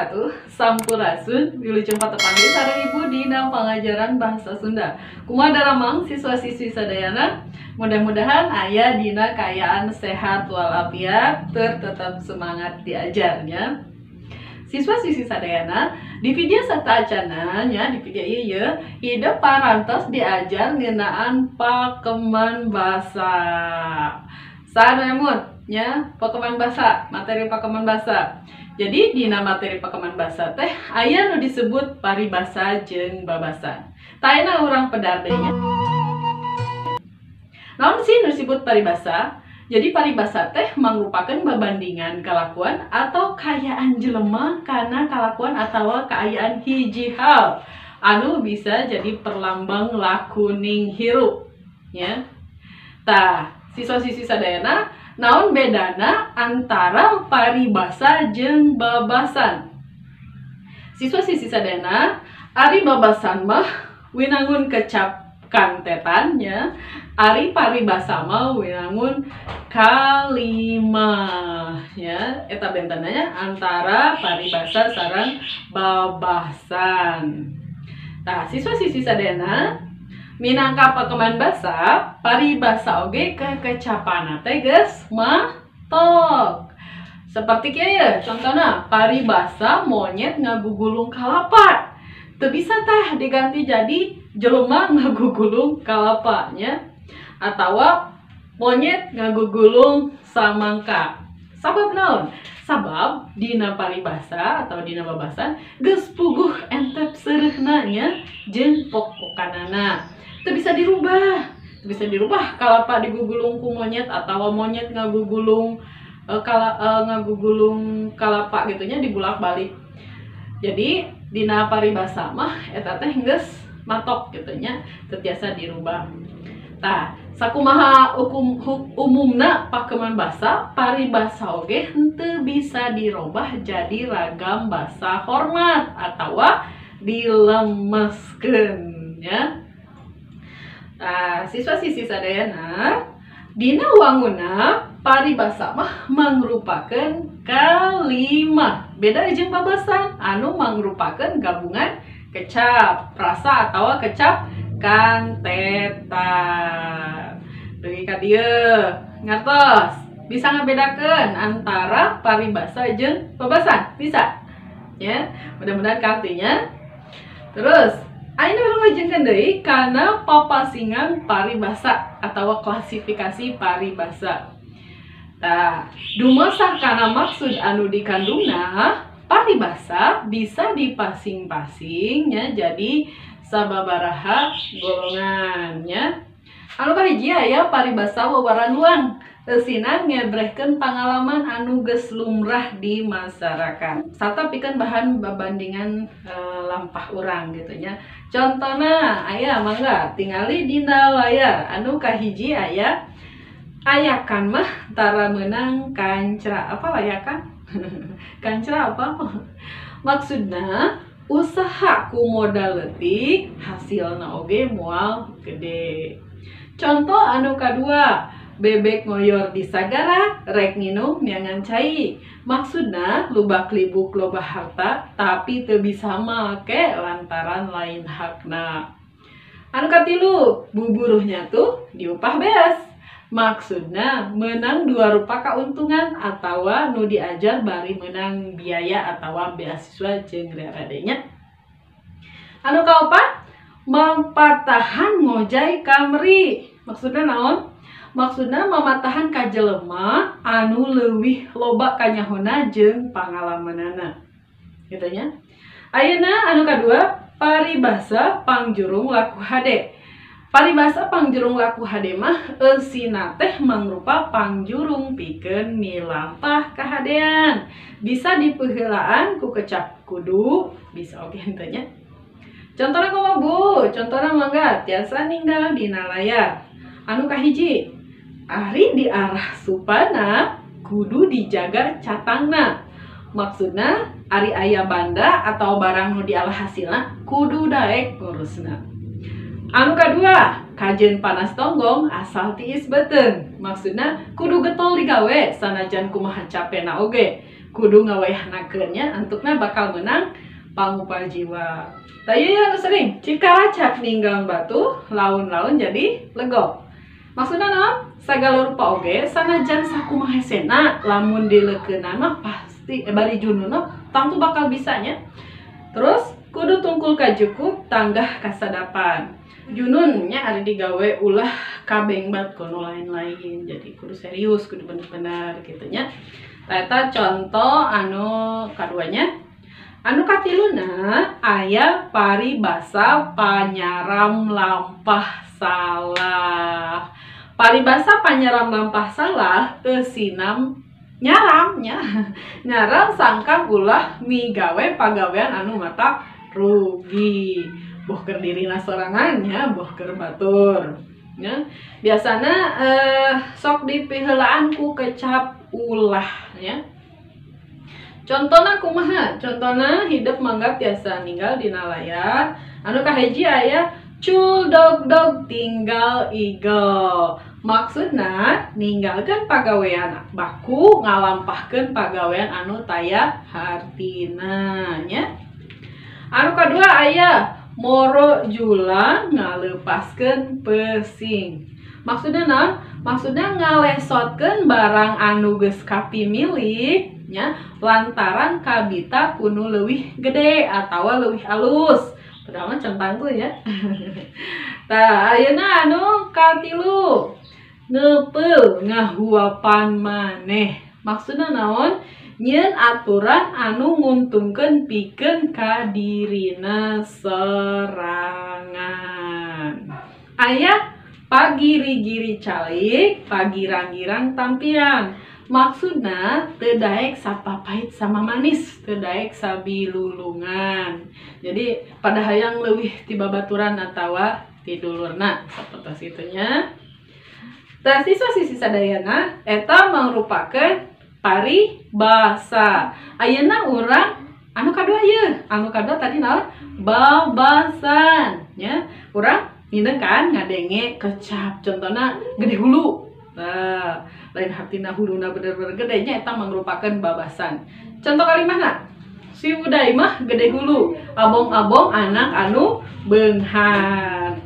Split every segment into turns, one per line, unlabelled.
Wabarakatuh. Sampurasun, wilujeng patepang deui sareng Ibu dina pangajaran bahasa Sunda. Kumaha daramang siswa-siswi sadayana? Mudah-mudahan aya dina kaayaan sehat walafiat, tur tetap semangat diajarnya. Siswa-siswi sadayana, di video sateuacanna nya, di video ieu ye, hidep parantos diajar ngeunaan pakeman basa. Saha nu emut nya pakeman basa, materi pakeman basa. Jadi dina materi pakeman basa teh aya nu disebut paribasa jeung babasan. Tah, ayeuna urang pedar deui nya. Naon sih nu disebut paribasa? Jadi paribasa teh mangrupakeun babandingan kalakuan atau kaayaan jelema kana kalakuan atawa kaayaan hiji hal anu bisa jadi perlambang lakuning hirup nya. Tah, siswa-siswi sadayana, naon bedana antara paribasa jeung babasan? Siswa-siswi sadayana, ari babasan mah winangun kecap kantetan nya, ari paribasa mah winangun kalimah ya. Eta bentenna nya antara paribasa sareng babasan. Tah, siswa-siswi sadayana, minangka pakeman basa, paribasa oge kekecapanna teh geus matok. Seperti kieu ye, contohna paribasa monyet ngagugulung kalapa. Teu bisa tah diganti jadi jelema ngagugulung kalapa nya, atawa monyet ngagugulung samangka. Sabab naon? Sabab dina paribasa atau dina babasan geus puguh entep seureuhna nya jeung pokpokanana. Teu bisa dirubah. Teu bisa dirubah kalapa digugulung ku monyet atau monyet ngagugulung ngagugulung kalapa gitu nya, dibulak-balik. Jadi dina paribasa mah eta teh geus matok gitu nya, teu tiasa dirubah. Tah, sakumaha umumna pakeman basa, paribasa oge henteu bisa dirobah jadi ragam basa hormat atawa dilemeskeun nya. Tah, siswa-siswi sadayana, dina wanguna paribasa mah mangrupakeun kalimah. Beda jeung babasan anu mangrupakeun gabungan kecap rasa atawa kecap kantetan. Dugi ka dieu, ngartos? Bisa ngabedakeun antara paribasa jeung babasan? Bisa? Ya, mudah-mudahan kartinya. Terus, ayeuna urang lajengkeun deui kana papasingan paribasa atawa klasifikasi paribasa. Tah, dumasar kana maksud anu dikandungna, paribasa bisa dipasing-pasing nya jadi sababaraha golongan nya. Anu kahiji aya paribasa wewaran luang, eusina ngebrehkeun pangalaman anu geus lumrah di masyarakat sarta pikeun bahan babandingan lampah urang gitu nya. Contona aya, mangga tingali dina layar. Anu kahiji aya ayakan mah tara meunang kancra. Apa layakan? Kancra apa? Maksudna usaha ku modal leutik hasilna oge moal gede. Contoh anu kadua, bebek ngoyor di sagara rek nginum neangan cai. Maksudna lubak libuk loba harta tapi teu bisa make lantaran lain hakna. Anu katilu, buburuhnya tuh diupah beas. Maksudna menang dua rupa keuntungan atawa nu diajar bari menang biaya atawa beasiswa jeung rerede nya. Anu kaopat, mapatahan ngojay kamri. Maksudna naon? Maksudna mamatahan ka jelema anu leuwih loba kanyahona jeung pangalamanana. Gitu nya. Ayeuna anu kadua, paribasa pangjurung laku hade. Paribasa pangjurung laku hade mah eusina teh mangrupa pangjurung pikeun milampah kahadean. Bisa dipeuheulaan ku kecap kudu, bisa oge henteu nya. Contohna kumaha, Bu? Contohna mangga tiasa ninggal dina layar. Anu kahiji, ari diarah supana kudu dijaga catangna. Maksudna ari aya banda atau barang nu dialah hasilna kudu daek ngurusna. Anu kadua, kajen panas tonggong asal tiis beuteung. Maksudna kudu getol digawe sanajan kumaha capena oge. Kudu ngawayahnakeun nya, antukna bakal menang pangupal jiwa. Tah ieu anu sering, cikaracak ninggang batu, laun-laun jadi legok. Maksudna naon? Sagala rupa oge sanajan sakumaha hesena lamun dileukeunan mah pasti bari jununna tangtu bakal bisanya. Terus kudu tungkul kajukuk tanggah kasadapan. Junun nya ari digawe ulah kabengbat kono lain-lain. Jadi kudu serius, kudu bener-bener kitu nya. Tah eta contoh anu kaduanya. Anu katiluna aya paribasa panyaram lampah salah. Paribasa panyaram lampah salah eusinam nyaram nya. Nyaram sangkang ulah migawe pagawean anu matak rugi. Boh keur dirina sorangan nya, boh keur batur nya. Biasana sok dipiheulaan ku kecap ulah nya. Contohna kumaha? Contohna hidep mangga tiasa ninggal dina layar. Anu kahiji aya cul dog dog tinggal igel. Maksudna ninggalkeun pagawean baku ngalampahkeun pagawean anu taya hartina nya. Anu kadua aya moro jula ngalepaskeun pesing. Maksudna naon? Maksudna ngalesotkeun barang anu geus kapimilik nya lantaran kabita kuno leuwih gede atawa leuwih alus. Padahal mah centang tuh ya. Tah ayeuna anu katilu neupeul ngahuapan maneh. Maksudna naon? Nyieun aturan anu nguntungkeun pikeun ka dirina sorangan. Aya pagiri-giri calik, pagirang-girang tampiang. Maksudna teu daek sapapahit sama manis, teu daek sabilulungan. Jadi pada hayang leuwih ti babaturan atawa ti dulurna sapertos kitu nya. Tah siswa-siswi sadayana eta mangrupakeun paribasa. Ayeuna urang anu kadua ieu, anu kadua tadi naon? Babasan nya. Urang ngineng kan ngadenge kecap contohna gede hulu. Nah, lain hartina huluna bener-bener gede nya eta mangrupakeun babasan. Contoh kalimahna, si Uday mah gede hulu, abong-abong anak anu beunghar.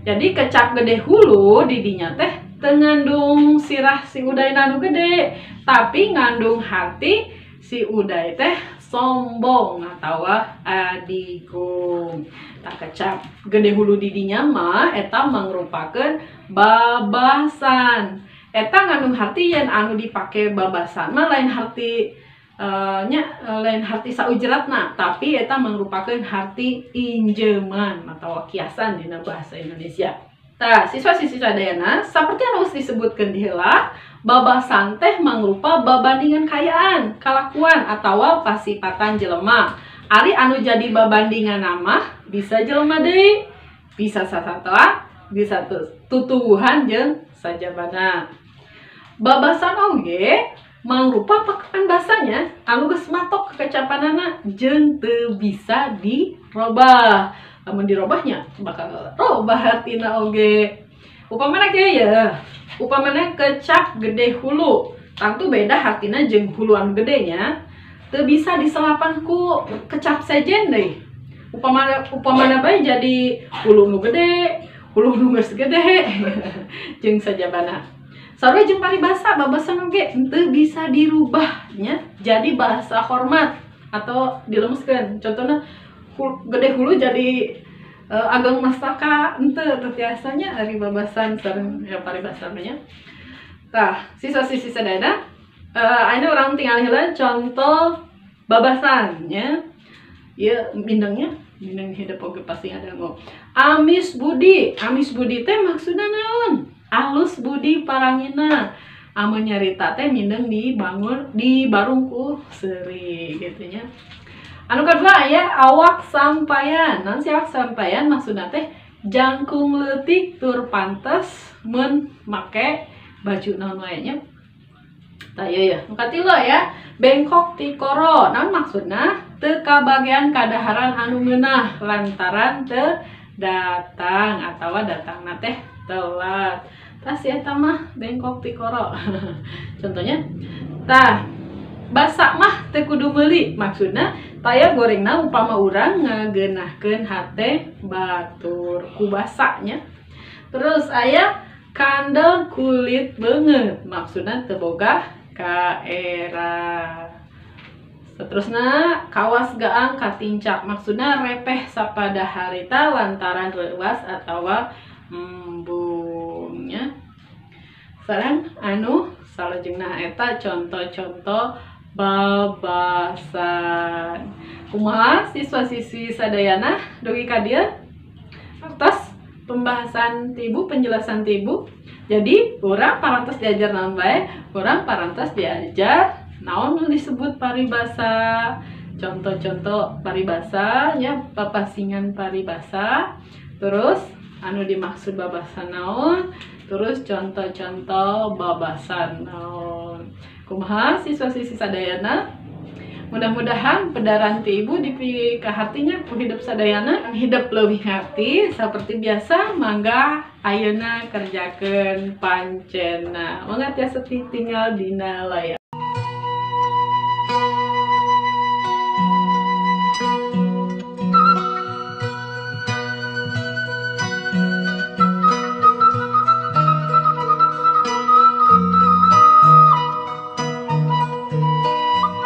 Jadi kecap gede hulu di dinya teh teu ngandung sirah si Uday anu gede, tapi ngandung hati si Uday teh sombong atawa adigung. Tah kecap gede hulu di dinya mah eta mangrupakeun babasan. Eta ngandung harti yen anu dipake babasan mah lain harti nya lain harti saujratna, tapi eta mangrupakeun harti injeman atawa kiasan dina bahasa Indonesia. Tah siswa-siswi sadayana saperti anu geus disebutkeun di heula, babasan teh mangrupa babandingan kaayaan, kalakuan atawa pasipatan jelema. Ari anu jadi babandingan mah bisa jelema deui, bisa sasatoa, bisa tutuwuhan jeung sajabana. Babasan oge mangrupa pakean basanya anu geus matok kekecapanana jeung teu bisa dirobah. Lamun dirobahnya bakal robah hartina oge. Upamana kieu ya, upamana kecap gede hulu, tangtu beda hartina jeung hulu anu gedenya, teu bisa diselapan ku kecap sejen deui. Upamana bae jadi hulu nu gede, hulu nu geus gede jeung sajabana. Sarua jeung paribasa, babasan oge teu bisa dirubah nya, jadi bahasa hormat atau dilemeskeun. Contohna gede hulu jadi ageng mastaka, henteu teu tiasanya ari babasan sareng ya paribasa nya. Tah, siswa-siswi sadayana, ayeuna urang tingali heula contoh babasan nya. Ieu mindengnya, mindeng hidep oge pasti ngadangu. Amis budi, amis budi teh maksudna naon? Alus budi parangina. Amun nyarita teh mindeng dibangun di barung ku seuri gitu nya. Anu kadua aya awak sampayan. Naon sih awak sampayan? Maksudna teh jangkung leutik tur pantes mun make baju naon wae nya. Tah ieu ya, nu katilu ya, bengkok tikoro. Naon maksudna? Teu kabagean kadaharan anu ngeunah lantaran teu datang atawa datangna teh telat. Tah si eta mah bengkok tikoro. Contohnya tah Basa mah teu kudu meuli, maksudna taya gorengna upama urang ngageunahkeun hate batur ku basanya. Terus aya kandel kulit beungeut, maksudna teu boga kaera. Seterusna kawas gaang katincak, maksudna repeh sapada harita lantaran reuas atawa embungnya. Sareng anu salajengna eta contoh-contoh babasan. Kumaha siswa-siswi sadayana dugi ka dieu atas pembahasan tibu, penjelasan tibu. Jadi urang parantos diajar naon bae? Urang parantos diajar naon nu disebut paribasa, contoh-contoh paribasa nya, papasingan paribasa, terus anu dimaksud babasan naon, terus contoh-contoh babasan naon. Kumaha siswa-siswi sadayana? Mudah-mudahan pedaran ti ibu dipikahatinya ku hidup sadayana, hidup leuwih ngarti. Seperti biasa mangga ayeuna kerjakeun pancena. Mangga tiasa tinggal dina layar.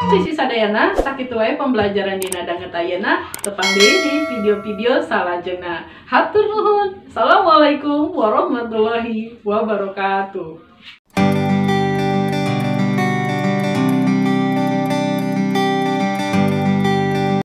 Sisi sadayana sakitu wae pembelajaran dina danget ayeuna, tepang deui di video-video salajengna. Hatur nuhun. Assalamualaikum warahmatullahi wabarakatuh.